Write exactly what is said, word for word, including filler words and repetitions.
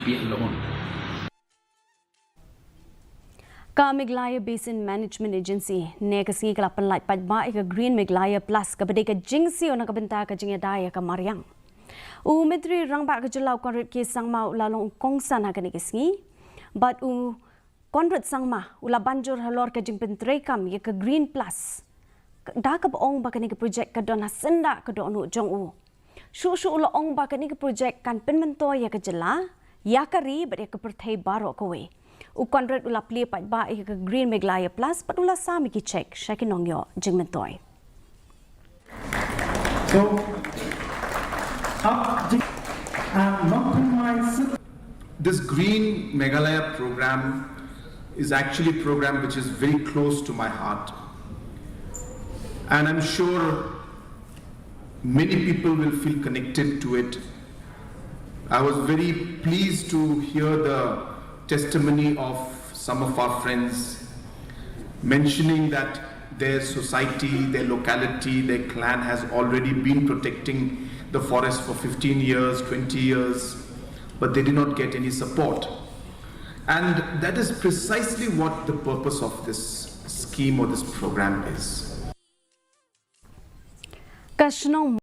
Ka Meghalaya Basin Management Agency ne ka sngi ka la pynlait paidbah ïa ka Green Meghalaya Plus, kaba dei ka jingsiew na ka bynta ka jingïada ïa ka mariang. U Myntri Rangbah ka jylla u Conrad K Sangma u la long u kongsan ha kane ka sngi bad u Conrad Sangma u la ban jur halor ka jingpyntreikam ïa ka Green Plus, da kaba ong ba kane ka projek ka don ha syndah ka dohnud jong u. Shuh shuh u la ong ba kane ka projek kan pynmyntoi ïa ka jylla, ïa ka ri bad ïa ka pyrthei baroh kawei. U Conrad u la plie paidbah ïa ka Green Meghalaya Plus bad u la sam ïa ki cheque sha ki nongïoh jingmyntoi. So, up the, uh, Mampun Mai Sip. This Green Meghalaya program is actually a program which is very close to my heart. And I'm sure many people will feel connected to it. I was very pleased to hear the testimony of some of our friends mentioning that their society, their locality, their clan has already been protecting the forest for fifteen years, twenty years, but they did not get any support. And that is precisely what the purpose of this scheme or this program is. Ka shnong